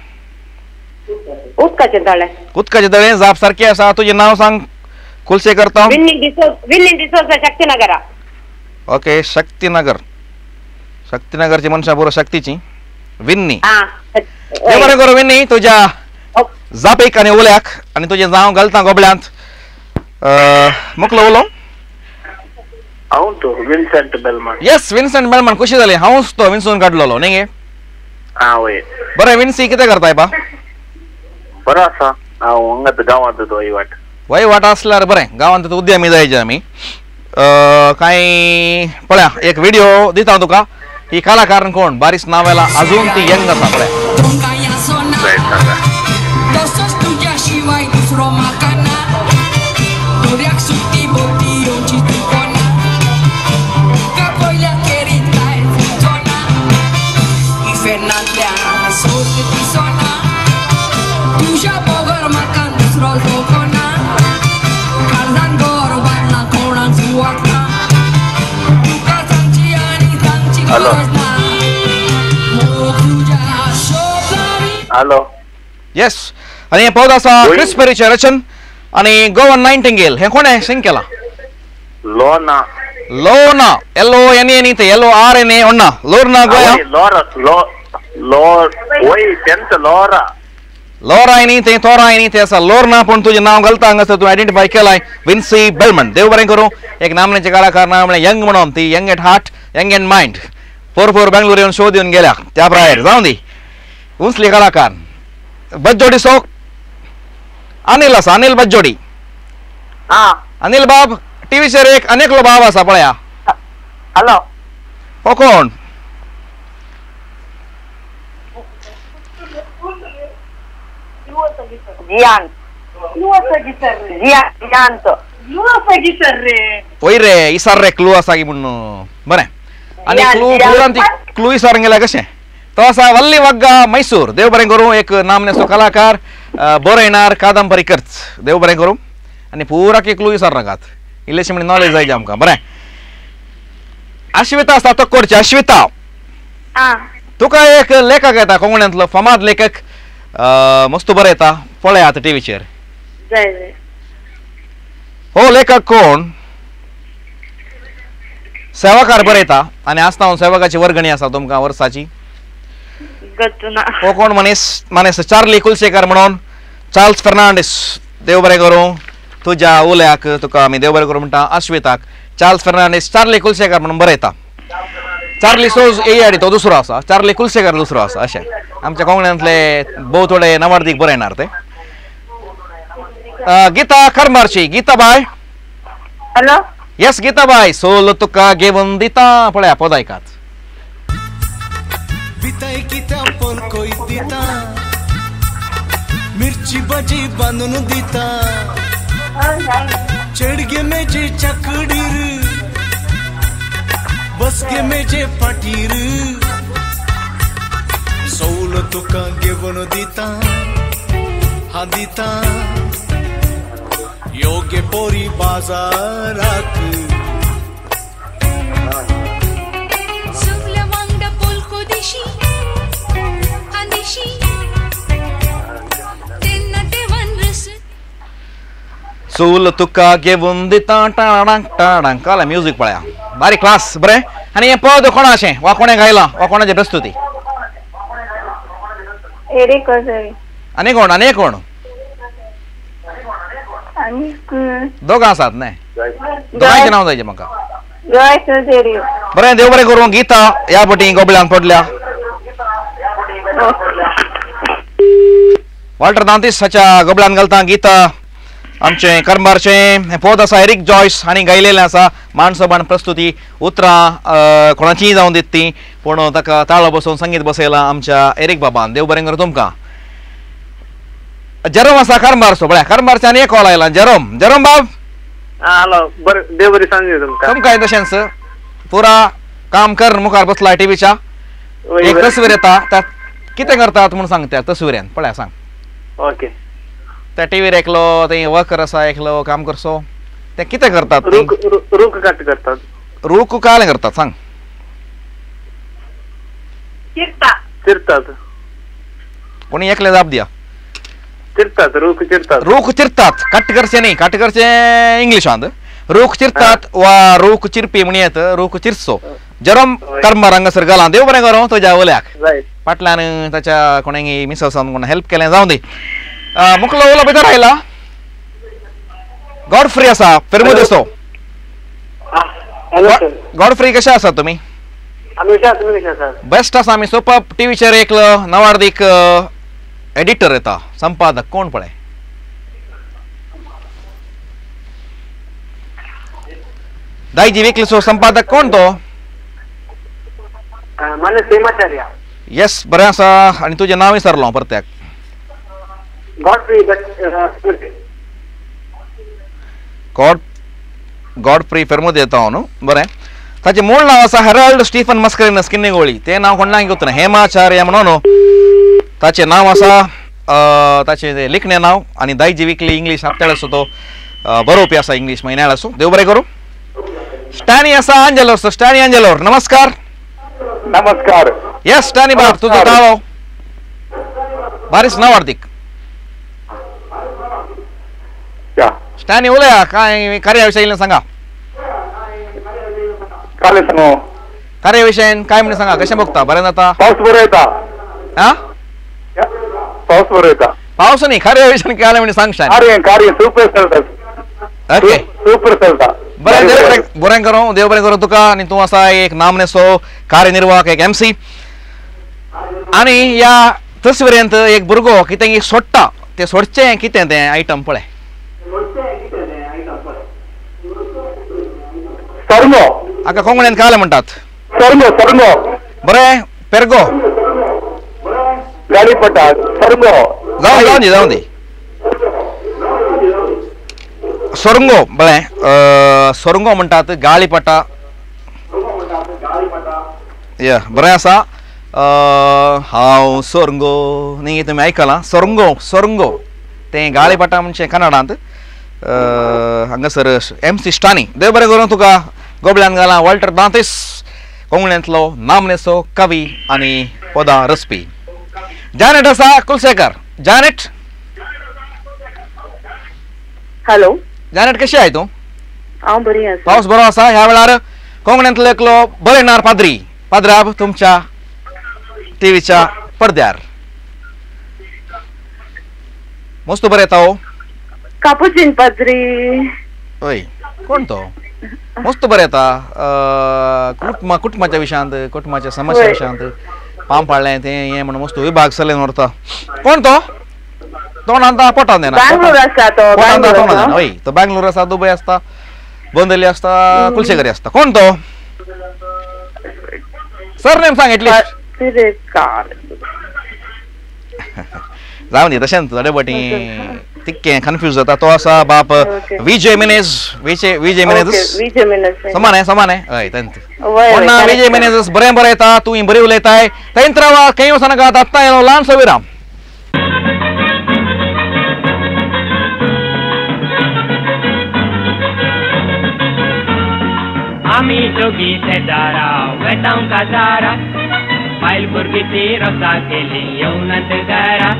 उदकाचें तळें. उदकाचें तळें. जाप सारकी आसा. तुजें नांव सांग. कुलशेखर तावन विन्नी डिसोजा, शक्तीनगरा. ओके, शक्तीनगर. शक्तीनगरची मनशां पुरो शक्तीची. विन्नी, देव बरें करूं विन्नी तुज्या जापेक आनी उल्याक आनी तुजें नांव घालता गोबल्यांत. मुकलो उलो हांव तो विन्सेंट बेलमन. येस, विन्सेंट बेलमन. खुशी जाली, हांवूच तो विन्सून काडलेलो न्ही गे? आं वय. बरें विन्सी, कितें करताय बा? बरो आसा हांव, हांगाच गांवांत वयवाट. वयवाट आसल्यार बरें, गांवांत उद्यमी जायचे आमी. कांय पळया एक व्हिडिओ दिता तुका. ही कलाकार कोण बारीस नांव येला, अजून ती यंग आसा. पळया. Hello hello. येस, आनी हें पद आसा क्रिस पेरीचें रचन आनी गोवन नायटिंगेल. हें कोणें सिंग केलां? लोना. लोना, एल ओ एन ए न्ही तें, L O R N A ओण्णा. लोर्ना गोया. लोरा लो वय तेंच लोरा. लोराय न्ही तें, तोराय न्ही तें आसा लोर्ना. पूण तुजें नांव घालता हांगासर तूं आयडेंटिफाय केलाय. विन्सी बेलमन. देव बरें करूं. एक नामनेचे कलाकार, नांव म्हळ्यार यंग म्हणून. ती young at heart, young and mind. 4-4 Bangalore येवन शो दिवन गेल्या त्या प्रायर. जावं दी, उंचली कलाकार. बज्जोडी सो अनिल आसा. अनिल बज्जोडी. अनिल बाब टीव्हीचेर एक अनेकलो बाब आसा पळया. हॅलो हो कोण? जियान जियान वय रे इसार रे क्लू आसा की म्हणून बरें. आनी क्लू पुरान ती क्लू इसार गेल्या कशें? तो आसा वल्ली वाग्गा मैसूर. देव बरें करूं, एक नामनेचो कलाकार, बरयणार, कादंबरी करच. देव बरें करूं. आनी पुरा की क्लू इसार नाकात, इल्लेशे म्हणजे नॉलेज जायचे आमकां. बरें, अश्विता आसा तक्कोडची. अश्विता, तुका एक लेखक येता कोंकणींतलो फामाद लेखक, मस्त बरयता, पळयात टीव्हीचेर. हो लेखक कोण? सेवाकार बरयता आनी आसता सेवकाची वर्गणी आसा तुमकां वर्साची. हो कोण मनीस? मानेस चार्ली कुलशेकर म्हणून, चार्ल्स फर्नांडीस. देव बरें करूं तुज्या उल्याक, तुका आमी देव बरें करूं म्हणटा. अश्विताक चार्ल्स फर्नांडीस चार्ली कुलशेकर म्हणून बरयता. चार्ली सोज एआडी तो दुसरो आसा, चार्ली कुलशेकर दुसरो आसा. अशें आमच्या कोंकण्यांतले भोव थोडे नवार्दीक बरयणार ते. गीता करमारची. गीता बाय. हॅलो. येस गीता बाय, सोल तुका घेवन दिता पळया पद आयकात. मिरची भाजी बांदून दिता, चेडगे मेजे चाकडीर, बसगे मेजे पाटीर, सौल तुका घेवन दिता, हा दिता, योगे पोरी बाजाराक. सगल्या वांगडा पोलको दिशी आदिशी तेन्ना देवान रस सोल तुका घेवन दिता टाणांक टाणांक. कळ्ळें म्युजीक पळया, बारीक क्लास. बरें, आनी हें पद कोणाचें वा कोणें गायलां वा कोणाची प्रस्तुती? आनी कोण? आनी कोण? दोगां आसात न्हय? दोगांयचें नांव जायचें म्हाका. बरें, देव बरें करूं. गीता ह्या पटी गोबल्यांक पडल्या. वॉल्टर दांतीस हाच्या गोबल्यांत घालता गीता. आमचें करमारचें हें पद आसा एरिक जॉयस हांणी गायलेलें आसा. माणसोबाण प्रस्तुती, उतरां कोणाचीय जावन दित ती, पूण ताका ताळो बसोवन संगीत बसयलां आमच्या एरिक बाबान. देव बरें करूं तुमकां. जेरोम आसा करमारचो. पळया करमारच्यान आनी एक कॉल आयला. जेरोम, जेरोम बाब. हॅलो, बरें, देव बरी सांजे तुमकां. तुमकां तशेंच पुरा काम कर मुखार बसला टीव्हीच्या, एक तस्वीर येता, त्या कितें करतात म्हूण सांग त्या तस्वीरेन. पळया सांग. ओके. त्या टीव्हीर एकलो थंय वर्कर आसा, एकलो काम करसो, ते कितें करतात? रूख कट करतात. रूख काय करतात सांग? चिरतात. कोणी एकले जाप दिया. चिरतात, रूख चिरतात. रूख चिरतात, कट करचे न्ही, कट करचे इंग्लिशांत. रूख चिरतात वा रूख चिरपी म्हण येत, रूख चिरचो. जेरोम करमार हांगासर घाला. देव बरें करूं तुज्या उल्याक. फाटल्यान ताच्या कोणें मिससान कोण हेल्प केलें जावं दी. मुखलो उलो भितर आयला. गॉडफ्री आसा फेर्मुदेसो. गॉडफ्री कशे आसा तुमी? बेस्ट आसा आमी. सोपा टीव्हीचेर एक नवार्दीक एडिटर येता, संपादक. कोण पळय? दायजी विकलीचो संपादक कोण तो? येस, बरें आसा. आनी तुजें नांव विसरलो परत्याक. गॉडफ्री फेर्मुद येता हांव न्हू. बरें, ताचें मूळ नांव आसा हेराल्ड स्टीफन मस्करिनस किन्नीगोळी. तें नांव कोणाक घेवता ना, हेमाचार्य म्हणून ताचें नांव आसा, ताचें लिखणें नांव. आनी दायजी विकली इंग्लीश हप्त्याळाचो तो बरोवपी आसा, इंग्लीश म्हयन्याळाचो. देव बरें करूं. स्टॅनी आसा आंजेलोर. स्टॅनी आंजेलोर, नमस्कार. नमस्कार. येस स्टॅनी बाब, तुजो ताळो बारीस नांव हार्दिक. स्टॅनी उलया, काय कार्या विशयी सांगा. कार्या विशयन काय म्हण सांगा, कशें बघता? बरें जाता? पावस बरो येता. हा, पावस बरो येता. पावस न्ही, कार्या विशयन काय म्हण सांग. कार्य कार्य सुपर चलता. ओके, सुपर चलता. बरें, देव बरें करूं, देव बरें करूं तुका. आनी तूं आसा एक नामनेचो कार्यनिर्वाहक, एक एमसी. आनी ह्या तस्वीरेंत एक भुरगो कितें सोडटा, तें सोडचें कितें तें आयटम पळय. सरमो. हाका कोंकणीन काले म्हणटात? सरंगो. सरंगो बरें, पेरगो गाडीपटा सरंगो. जावं जावं दी जावं दी. सोरंगो बरें, सोरंगो म्हणटात गाळीपटा. या बरें आसा. हांव सोरंगो न्ही तुमी आयकलां? सोरंगो सोरंगो तें गाळीपटा म्हणजे कन्नडांत. हांगासर एम सी स्टानी. देव बरें करूं तुका. गोबल्यान घाला वॉल्टर दांतीस, कोंकणींतलो नामनेचो कवी आनी पदां रचपी. जॅनेट आसा कुलशेखर. Janet, hello. जॅनेट, कशी आहे तूं? हांव बरी आसा. पावस बरो आसा ह्या वेळार. कोंकणींतलो एकलो बरयणार पाद्री पाद्राब तुमच्या टीव्हीच्या पडद्यार. मस्त बरयता हो. कापुचीन पाद्री. हय, कोण तो? मस्त बरयता. कुटुंबाच्या विशयांत, कुटुंबाच्या समस्या विशयांत पांब पाडलें तें हें म्हण मस्त विभाग सलेन व्हरता. कोण तो? तोंडान पोटान येना. बेंगलोर आसा तो. तोंडान येना. हय, तो बेंगलोर आसा, दुबय आसता, गोंदली आसता, कुलशेखरी आसता. कोण तो? सर नेम सांग एटलिस्ट. जावं दी तशेंच थोडे बटी तितकें कन्फ्यूज जाता. तो आसा बाप विजय मिनेज. विजय मिनेजस समान आहे, समान आहे. हय, तेंच कोण ना विजय मिनेजस. बरें बरयता तूं, बरी उलयताय. थंयच रावा, खंय वचनाका. आत्तां येयलो ल्हानसो विराम. आमी दोगी शेजारा वेतांव काजारा, बायल भुरगीं ती रोसा केली येवनात घरा.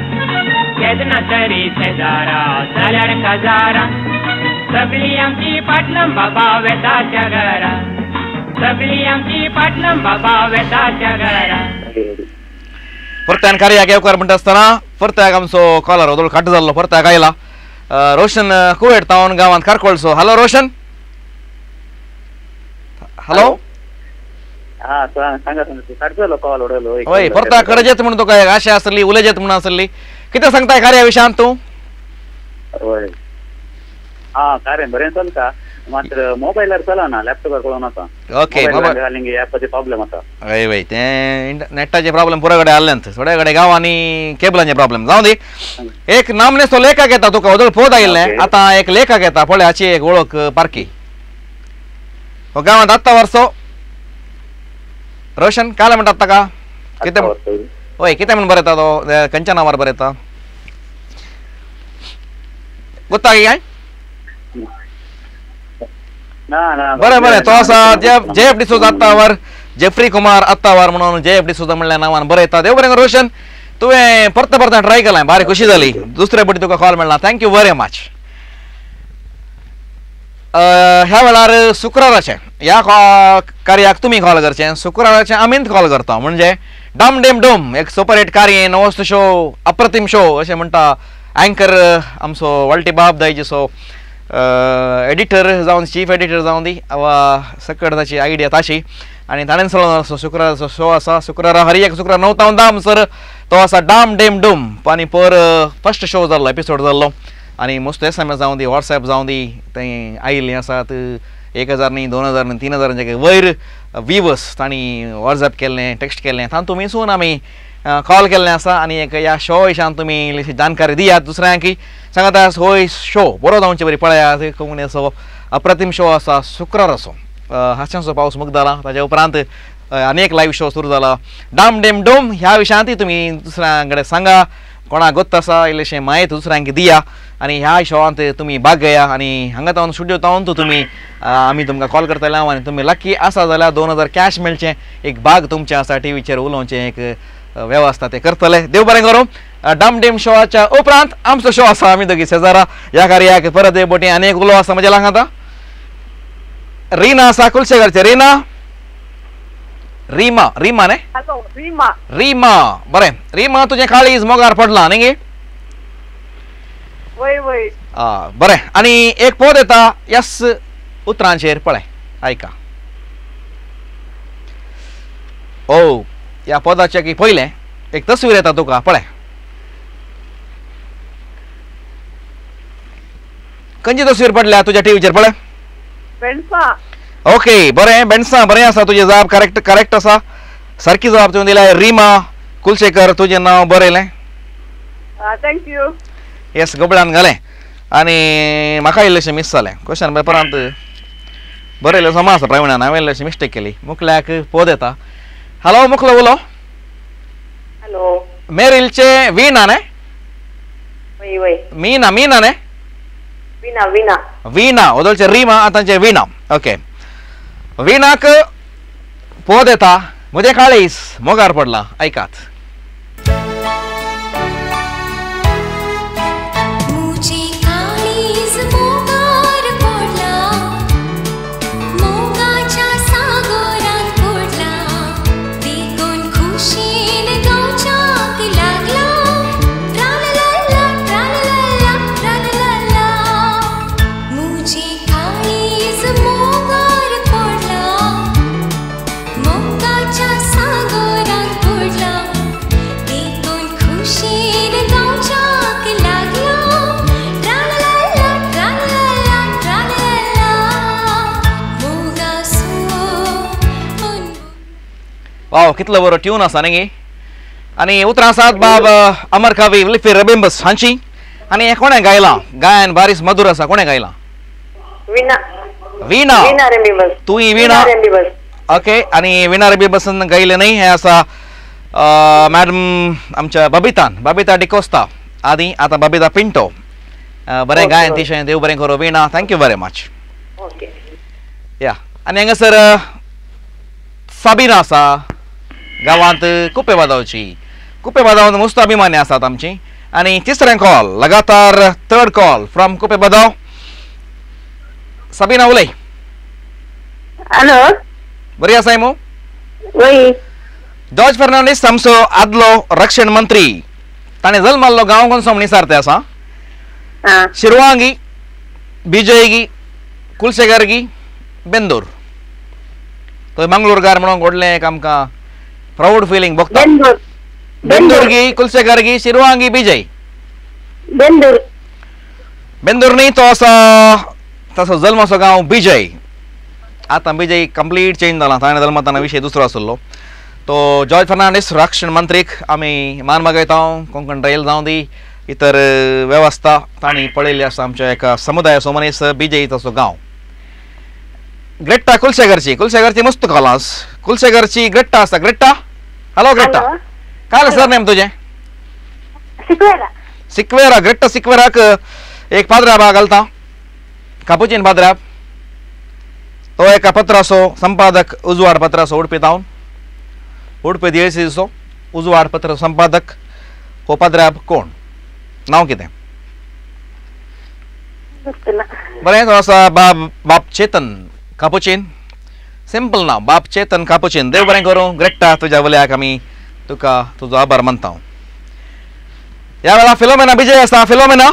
केन्ना तरी शेजारा जाल्यार काजारा, सगळीं आमची पाटलम बाबा वेता त्या घरा. सगळीं आमची पाटलम बाबा वेता त्या घरा. परत्यान कार्याक येवकार म्हणटा आसतना परत्याक आमचो कॉलर वदोळ कट जाल्लो, परत्याक आयला. रोशन कुवेट तावन गांवांत कारकोळचो. हॅलो रोशन. हॅलो. हा, सांगा सांगा. कॉल उडयलो. हय, परता कडजेत म्हणून तुका एक आशा आसली, उलयजेत म्हणून आसली. कितें सांगताय कार्या विशयांत तूं? हय, हा कार्य बरें चलता, मात्र मोबायलार चलना, लॅपटॉपार कळोन आसा. ओके, मोबायल ऍपाचे प्रॉब्लेम आसा. हय हय, तें नेटाचे प्रॉब्लेम पुराय कडेन आसलेंत, थोड्या कडेन गांवांनी केबलांचे प्रॉब्लेम. जावं दी. एक नामनेचो लेखक येता तुका, वदळ पोद आयिल्लें, आतां एक लेखक येता पळय, हाची एक वळख पारखी. हो गांवांत आत्तां वर्सो रोशन काल म्हणटात ताका. कितें हय, कितें म्हण बरयता तो? खंयच्या नांवार बरयता गोत्ता काय? बरें बरें, तो आसा जे एफ डिसोजा आत्तावर, जेफ्री कुमार आत्तावर म्हणून जे एफ डिसोजा म्हणल्या नांवान बरयता. देव बरें रोशन, तुवें परत परत ट्राय केलें, बारी खुशी जाली. दुसरे पटी तुका कॉल मेळना. Thank you very much. ह्या वेळार शुक्राराचें ह्या कार्याक तुमी कॉल करचें. शुक्राराचें आमीच कॉल करता, म्हणजे डम डेम डोम एक सुपर हिट कार्य, नवोस्त शो, अप्रतिम शो अशें म्हणटा अँकर आमचो वाल्टी बाब दायजीचो एडिटर जावन, चीफ एडिटर जावन दी वा सकट ताची आयडिया ताशी आनी ताणें चलोवन शुक्राराचो शो आसा. शुक्रारा हर एक शुक्रार 9 तावन 10 सर तो आसा डाम डेम डूम. आनी पर फर्स्ट शो जाल्लो, एपिसोड जाल्लो आनी मस्त एस.एम.एस जावं दी, वॉट्सएप जावं दी, थंय आयिल्लीं आसात. 1000 न्ही, 2000 न्ही, 3000 वयर व्यूवर्स तांणी वॉट्सएप केल्लें, टेक्स्ट केल्लें. तातूंत मिसून आमी कॉल केल्लें आसा आनी एक ह्या शो विशयान तुमी इल्लीशी जानकारी दियात दुसऱ्यांक. सांगात होय शो बरो जावचे बरी पळयात. कोंकणीचो अप्रतिम शो आसा शुक्राराचो. हांशांचो पावस मुगदाला, ताच्या उपरांत अनेक लायव्ह शो सुरू जाला. डाम डेम डोम ह्या विशयांतूय तुमी दुसऱ्यां कडेन सांगा, कोणाक गोत्त आसा इल्लेशें म्हायत दुसऱ्यांक दिया आनी ह्या शोवांत तुमी भाग घेया. आनी हांगा तावन स्टुडियो तावन तुमी आमी तुमकां कॉल करतले आनी तुमी लकी आसा जाल्यार 2000 कॅश मेळचें एक भाग तुमचें आसा. टीव्हीचेर उलोवचें एक वेवस्था ते करतले. देव बरें करूं. डम डेम शोच्या उपरांत आमचो शो आसा आमी दोगी शेजारा. ह्या कार्याक परत एक बोटी आनी एक उलो आसा म्हज्या लागीं. आतां रीना आसा कुलशेखरचें. रीना, रीमा, रीमा न्ही? हॅलो, रीमा. रीमा, बरें. रीमा, तुजें काळीज मोगार पडलां न्ही गे? वय वय. बरें, आनी एक पद येता यस उतरांचेर पळय, आयका. ओ ह्या पदाचें की पयलें एक तस्वीर येता तुका, पळय. खंयची तस्वीर पडल्या तुज्या टीव्हीचेर पळय? पेणसां. ओके बरें बेणसां बरें आसा तुजें जाप करेक्ट करेक्ट आसा सारकी जबाब तुवें दिल्या रीमा कुलशेकर तुजें नांव बरयलें. Thank you. येस गोबळान घालें आनी म्हाका इल्लेशें मिस जालें क्वेश्चन पेपरांत बरयलें समा आसा प्रवीणान हांवें इल्लेशें मिस्टेक केली. मुखल्याक पोद येता. हॅलो मुखलो उलो. हॅलो मेरिलचे वीणा न्ही? वय वय मीना मीना न्ही? वीणा वीणा वीणा ओदोळचें रीमा आतांचें वीणा. ओके वीणाक पोद येता म्हजें काळीज मोगार पडला. आयकात. वाव कितलो बरो ट्यून आसा न्ही. आनी उतरां आसात बाब अमर कवी विल्फी रेबिंबस हांची. आनी हें कोणें गायलां? गायन बारीस मधुर आसा. कोणें गायलां? वीणा वीणा वीणा रेबिंबस. तूं वीणा रेबिंबस. ओके आनी वीणा रेबिंबसन गायलें न्ही हें आसा मॅडम आमच्या बबितान बबिता डिकोस्ता आदी आतां बबिता पिंटो. बरें गायन तिशें देव बरें करूं Veena. Thank you very much. Okay या आनी हांगासर साबिना आसा गांवांत कुपे बादावची. कुपे बादावांत मस्त अभिमानी आसात आमची. आनी तिसरें कॉल लगातार third call from coupe बादाव. Sabina उलय. हॅलो बरी आसाय मू? वय. जॉर्ज फर्नांडीस आमचो आदलो रक्षण मंत्री ताणें जल्माल्लो गांव कोणसो म्हण विचारते आसा. शिरवांगी बिजयगी कुलशेगरगी बेंदूर. थंय मंगळूरकार म्हणून व्हडलें एक आमकां प्राऊड फिलींग भोगता. बेंदूरगी कुलशेगरगी शिरवांगी बिजय बेंदूर. बेंदूर न्ही तो आसा तसो जल्माचो गांव बिजय. आतां बिजय कंप्लीट चेंज जाला. ताणें जल्मताना विशय दुसरो आसलो. तो जॉर्ज फर्नांडीस रक्षण मंत्रीक आमी मान मागयता. कोंकण रेल जावं दी इतर वेवस्था तांणी पळयल्ली आसा आमच्या एका समुदायाचो मनीस बिजय तसो गांव. ग्रेट्टा कुलशेगरची. कुलशेगरची मस्त कॉलास. कुलशेगरची ग्रेट्टा आसा. ग्रेट्टा हॅलो ग्रेट्टा काय सर नेम तुजें? सिक्वेरा. सिक्वेरा. ग्रेट्टा सिक्वेराक एक पाद्राब घालता कापुचीन पाद्राब. तो एका पत्राचो संपादक उजवाड पत्राचो उडपी तावन उडपी दियेसीचो उजवाड पत्र संपादक हो पाद्राब कोण नांव कितें? बरें तो आसा बाब बाब चेतन कापुचीन. सिंपल नांव बाब चेतन कापुचीन. देव बरें करूं ग्रेट्टा तुज्या वल्याक आमी तुका तुजो आभार मानता. ह्या वेळार फिलोमेना बिजय आसा. फिलोमेना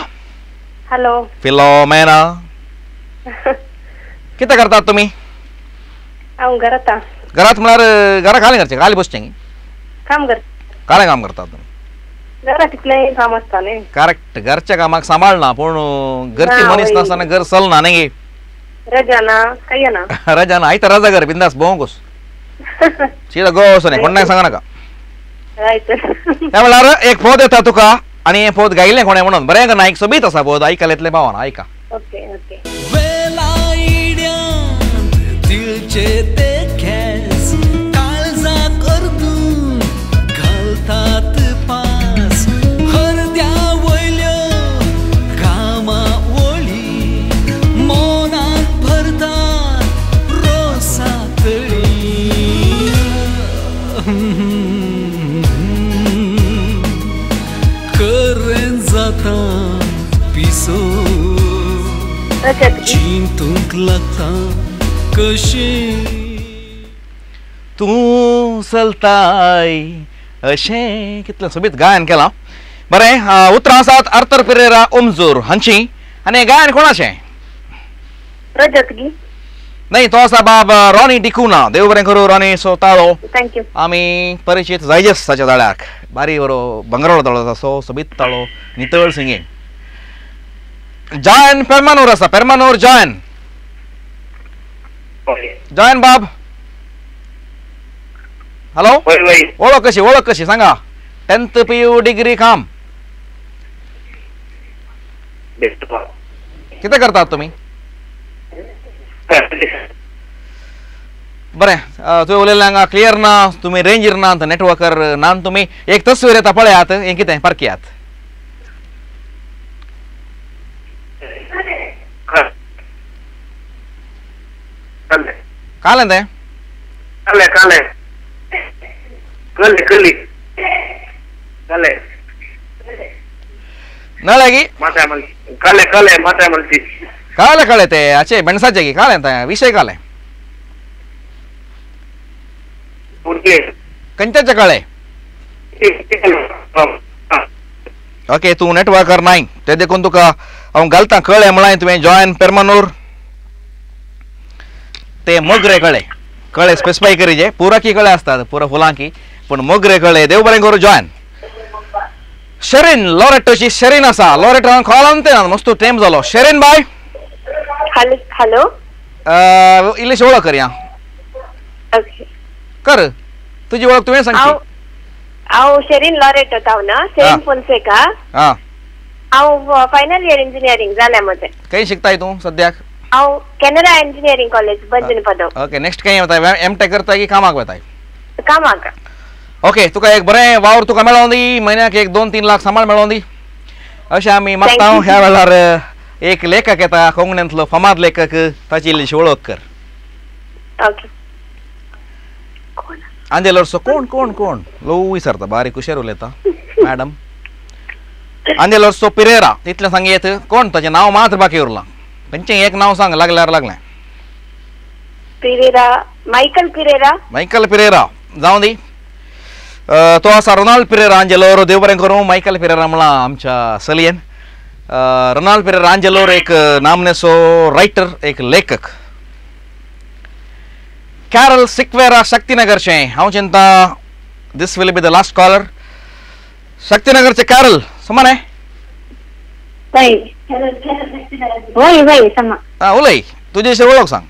हॅलो फिलोमेना कितें करतात तुमी? हांव घरांत. घरांत म्हळ्यार घरा खाली करचें खाली बसचें काम कर. कालें काम करतात तुमी? घरा तितलें काम आसता न्ही. करेक्ट घरच्या कामाक सांबाळना पूण घरची मनीस नासतना घर चलना न्ही. रजा ना काय ना रजा ना आयता रजा कर बिंदास भोंवंक सीधा गोवा वचून कोणाक सांगा नाका. त्या वेळार एक पोद येता तुका आनी हें पोद गायलें कोणें म्हणून बरें का नायक सोबीत आसा पोद आयकले येतलें पावना. आयका. Okay okay. तूं चलताय अशें कितलें सोबीत गायन केलां. बरें उतरां आसात आर्थर पिरेरा ओमजूर हांची. आनी गायन कोणाचें? नाही तो आसा बाब रॉनी डिकुना. देव बरें करूं रॉनी सो ताळो. Thank you. आमी परिचीत जायजस ताच्या ताळ्याक. बारी बरो बंगरोळो ताळो तसो सोबीत ताळो नितळ सिंगींग. जॉयन पेरमानूर आसा. पेरमानूर जॉयन. जॉयन बाब. हॅलो, ओळख कशी, ओळख कशी सांगा. 10th PU degree काम कितें करतात तुमी? बरें, तुवें उलयलें हांगा क्लियर ना, तुमी रेंजीर ना, नेटवर्कर ना तुमी. एक तस्वीर येता पळयात, हें कितें पारखियात. कालें तें कालें कालें कली कली कालें नळ्यागी कालें कालें माथ्या मलची कालें कळ्ळें ते आचे बेणसाचे की कालें तें विशय कालें खंयच्याचे कळ्ळें? ओके, तूं नेटवर्कर नाय ते देखून तुका हांव घालता कळ्ळें म्हळ्यार तुवें जॉयन पेरमानूर ते मोगरे कळ्ळे कळ्ळे स्पेसिफाय करीजे. पुराकी कळे आसतात पुरा फुलांकी, पूण मोगरे कळ्ळे. देव बरें करूं जॉयन. शरीन लॉरेटोची शरीन आसा. लॉरेटो हांव कॉलान ते मस्त तेम जालो. शरीन बाय. हॅलो हॅलो, इल्लीशी वळख करया. कर तुजी वळख तुवें सांगची. हांव शरीन लॉरेटो तावना, शरीन फोन्सेका. हांव फायनल इयर इंजिनियरींग जालें म्हजें. खंय शिकताय तूं सद्याक? हांव Canara engineering college Banjanpadav. Okay, next खंय वताय? एम टेक करताय की कामाक वताय? कामाक. ओके, तुका एक बरें वावर तुका मेळों दी, म्हयन्याक 1 2 3 लाख सांबाळ मेळों दी अशें आमी मागता. ह्या वेळार एक लेखक येता कोंकणींतलो फामाद लेखक, ताची इल्लीशी वळख कर. ओके. आंजेलोरसो कोण कोण कोण ल्हवू विसरता, बारीक हुशार उलयता मॅडम. आंजेलोरसो पिरेरा तितलें सांगयेत. कोण ताचें नांव मात्र बाकी उरलां. खंयचें एक नांव सांग, लागल्यार लागलें. पिरेरा, मायकल पिरेरा. मायकल पिरेरा जावं दी. तो आसा रोनाल्ड पिरेरा आंजेलोर. देव बरें करूं. मायकल पिरेरा म्हळां आमच्या चलयेन. रोनाल्ड पिरेरा आंजेलोर एक नामनेचो रायटर, एक लेखक. कॅरल सिक्वेरा शक्तीनगरचें. हांव चिंता this will be the last caller. शक्तीनगरचें Carol समान उलय, तुजी वळख सांग.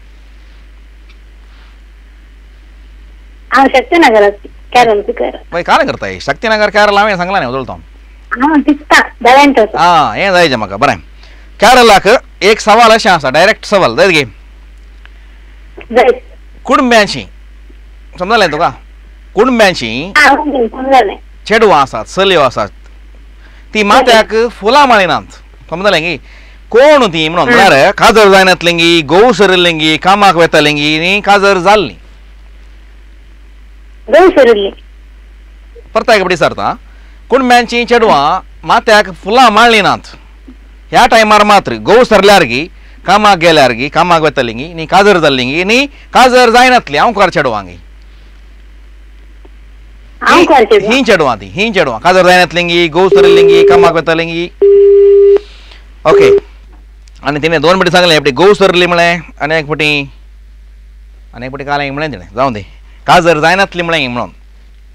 हांव शक्तीनगर कॅरल सिक्वेरा. काय करताय शक्तीनगर कॅरल? हांवें सांगलां न्ही उदळतो. आं, हें जायचें म्हाका. बरें, कॅरलाक एक सवाल अशें आसा, डायरेक्ट सवाल जायत गे. कुणब्यांची समजलें तुका? कुणब्यांची चेडवां आसात, चलयो आसात, ती माथ्याक फुलां माळिनात. समजलें की कोण ती म्हणून? म्हळ्यार काजर जायनातलें गी, गोव सरिल्लें गी, कामाक वेतालें गी, न्ही काजर जाल्ली. परत एक विचारता, कुणब्यांची चेडवां माथ्याक फुलां माळ्ळीं नात ह्या टायमार मात्र गोव सरल्यार गी, कामाक गेल्यार गी, कामाक वेतालीं गी, न्ही काजर जाल्ली गी, न्ही काजर जायनातली हांवकार चेडवां गी. ही चेडवां ती, ही चेडवां काजर जायनातली गी, गोव सरिल्ली गी, कामाक वेताली गी. ओके, आनी तिणें 2 मिनटां सांगलें, एक फावटी गोव सरली म्हळें आनी एक फावटी आनी एक फावटी कालें म्हळें तिणें. जावं दी, काजर जायनातली म्हळें म्हणून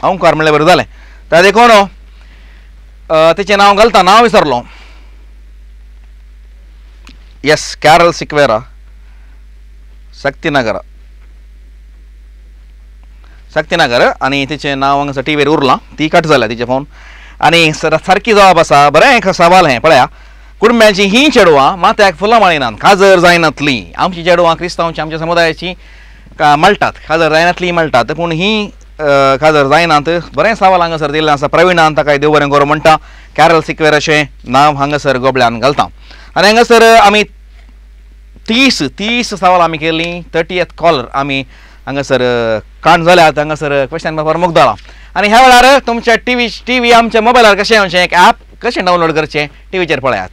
हांवकार म्हणलें बरें जालें. त्या देखून तिचें नांव घालता, नांव विसरलो. येस, कॅरल सिक्वेरा, शक्तीनगर. शक्तीनगर. आनी तिचें नांव हांगासर टिवीर उरलां, ती कट जाल्या तिचें फोन. आनी सारकी जवाब आसा. बरें एक सवाल हें पळया, कुटुंब्यांची ही चेडवां माथ्याक फुलां माळिनात, काजर जायनातली. आमची चेडवां क्रिस्तांवची आमच्या समुदायाची मळटात, काजर जायनातली मळटात, पूण ही काजर जायनात. बरें सवाल हांगासर दिल्लें आसा प्रवीणान, ताका देव बरें करूं म्हणटा. कॅरल सिक्वेराचें नांव हांगासर गोबल्यान घालता. आनी हांगासर आमी 30 सवाल आमी केलीं. 30th collar आमी हांगासर काण जाल्यात. हांगासर क्वेश्चन पेपर मुगदला. आनी ह्या वेळार तुमच्या टिवी आमच्या मोबायलार कशें येवचें, एक ॲप कशें डावनलोड करचें टिवीचेर पळयात.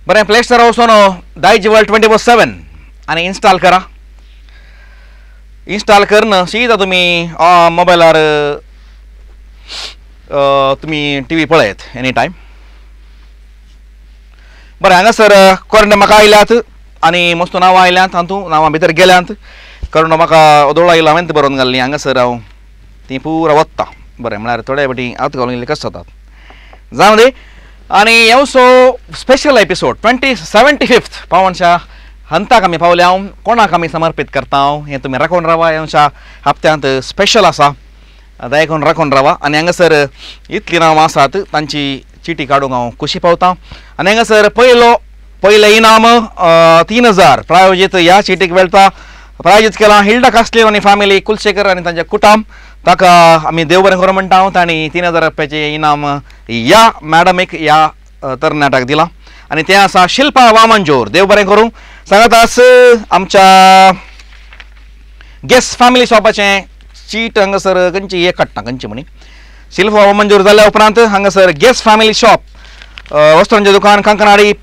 बरें, प्ले स्टोर वचून दायज वर्ल्ड 24/7 आनी इन्स्टॉल करा. इन्स्टॉल करून सीधा तुमी मोबायलार तुमी टिवी पळयत एनी टायम. बरें, हांगासर कोरंडे म्हाका आयल्यात आनी मस्त नांवां आयल्यांत, हातूंत नांवां भितर गेल्यांत. करून म्हाका ओदोळ आयला हांवें बरोवन घाल्लीं. हांगासर हांव ती पुरा वत्ता. बरें म्हळ्यार थोडे फावटी हात घालून इल्ले कश्ट जातात जावं दी. आनी येवसो स्पेशल एपिसोड 75th पावनच्या हंताक आमी पावल्या हांव कोणाक आमी समर्पीत करता हांव हें तुमी राखून रावा. येवच्या हप्त्यांत स्पेशल आसा दया करून राखून रावा. आनी हांगासर इतलीं नांवां आसात तांची चिटी काडूंक हांव खुशी पावता. आनी हांगासर पयलें इनाम 3000 प्रायोजीत ह्या चिटीक मेळटा. प्रायोजीत केलां हिल्डा कास्लेव आनी फॅमिली कुलशेखर आनी तांच्या कुटाम ताका आमी देव बरें करूं म्हणटा. तांणी 3000 रुपयाचें इनाम ह्या मॅडमीक ह्या तरणाट्याक दिलां आनी तें आसा शिल्पा वामनजोर. देव बरें करूं. सांगात आस आमच्या गेस्ट फॅमिली शॉपाचें चीट हांगासर खंयची एक काडटा खंयची म्हणी शिल्पा वामनजोर जाल्या उपरांत हांगासर गेस्ट फॅमिली शॉप वस्त्रांचें दुकान कंकनाडी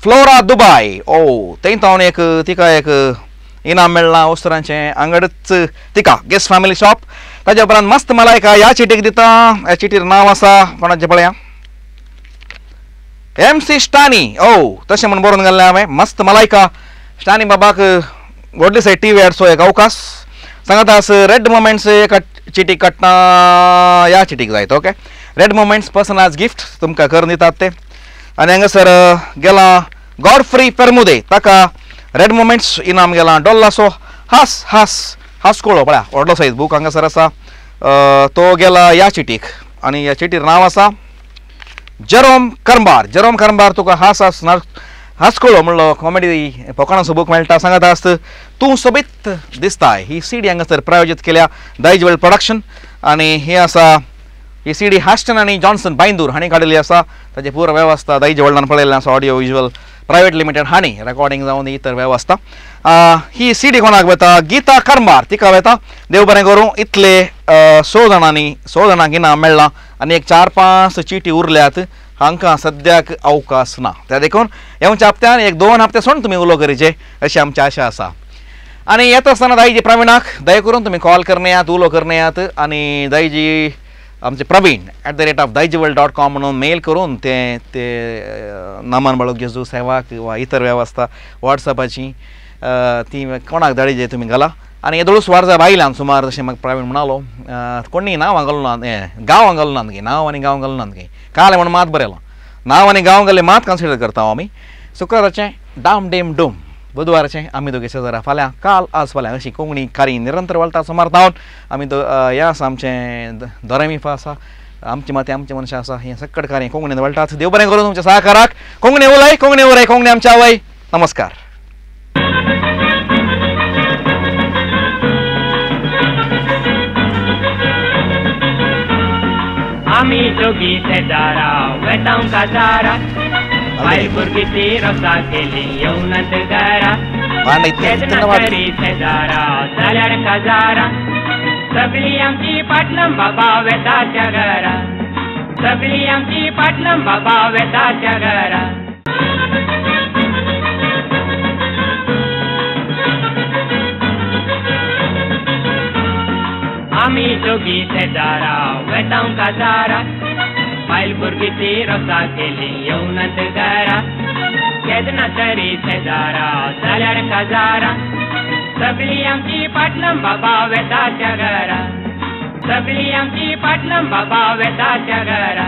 फ्लोरा दुबाय ओ थंय तावन एक तिका एक इनाम मेळ्ळां वस्त्रांचें आंगडच तिका गेस्ट फॅमिली शॉप. ताज्या उपरांत मस्त मलायका ह्या चिटीक दिता. ह्या चिटीर नांव आसा कोणाचें पळया MC स्टानी ओ तशें म्हूण बरोवन घाल्लें हांवें. मस्त मलायका स्टानी बाबाक व्हडली सायड टी व्ही आडचो एक अवकाश सांगात आस रेड मोमेंट्स एका चिटीक काडटा ह्या चिटीक जायत. Okay red moments personalise gift तुमकां करून दितात ते. आनी हांगासर गेला गॉडफ्री पेरमुदे ताका रेड मोमेंट्स इनाम गेला डोल्लासो हास हास हासकोळो पळया व्हडलो सायज बूक हांगासर आसा तो गेला ह्या चिटीक. आनी ह्या चिटीर नांव आसा जेरोम करंबार. जेरोम करंबार तुका हास हास हासकोळो म्हणलो कॉमेडी फकाणांचो बूक मेळटा. सांगात आसत तूं सोबीत दिसताय ही सीडी हांगासर प्रायोजीत केल्या दायजवेल प्रोडक्शन आनी ही आसा ही सीडी हास्टन आनी जॉन्सन बांयदूर हांणी काडिल्ली आसा. ताची पूर्ण वेवस्था दायजवेलान पळयल्लें आसा ऑडियो विज्युअल प्रायवेट लिमिटेड हांणी रेकॉर्डिंग जावन इतर वेवस्था. ही सीडी कोणाक वता गीता करंबार तिका वता. देव बरें करूं. इतले 6 जाणांनी 6 जाणांक इनाम मेळ्ळां आनी एक 4-5 चिटी उरल्यात हांकां सद्याक अवकाश ना. त्या देखून येवच्या हप्त्यान 1-2 हप्ते सोडून तुमी उलो करीचे अशी आमची आशा आसा. आनी येता आसतना दायजी प्रवीणाक दया करून तुमी कॉल करण्यात उलो करण्यात आनी दायजी आमचे प्रवीण @daijiworld.com म्हणून मेल करून ते ते नामान बाळूक जेजू सेवाक वा इतर वेवस्था वॉट्सएपाची ती कोणाक धाडीजे तुमी घाला. आनी येदोळूच वारजा बायलान सुमार जशें म्हाका प्रवीण म्हणालो कोणी नांव घालूं ना गांव घालूं ना गे नांव आनी गांव घालूं ना गे काल म्हण मात बरयलां नांव आनी गांव घालें मात कन्सिडर करता आमी. शुक्राराचें डाम डेम डूम बुधवाराचें आमी दोगे शेजारा फाल्यां काल आज फाल्यां अशी कोंकणी कारी निरंतर वळटा सुमार तावन आमी हें आसा आमचें दोरेमिफा आसा आमचे माती आमचे मनशां आसा हें सक्कड कार्य कोंकणीन वळटात. देव बरें करूं तुमच्या सहकाराक. कोंकणी उलय कोंकणी उरय कोंकणी आमच्या आवय. नमस्कार. आमी दोगी शेजारा वेतांव काजारा बायल भुरगीं ती रोसा केली येवनात घरा केन्ना तरी शेजारा जाल्यार काजारा सगळीं आमची पाटलम बाबा वेता त्या घरा सगळीं आमची पाटलम बाबा वेता त्या घरा. आमी दोगी शेजारा वेतांव काजारा बायल भुरगीं ती रोसा केली येवनात घरा केन्ना तरी शेजारा जाल्यार काजारा सगळीं आमची पाटलम बाबा वेता त्या घरा सगळीं आमची पाटलम बाबा वेता त्या घरा.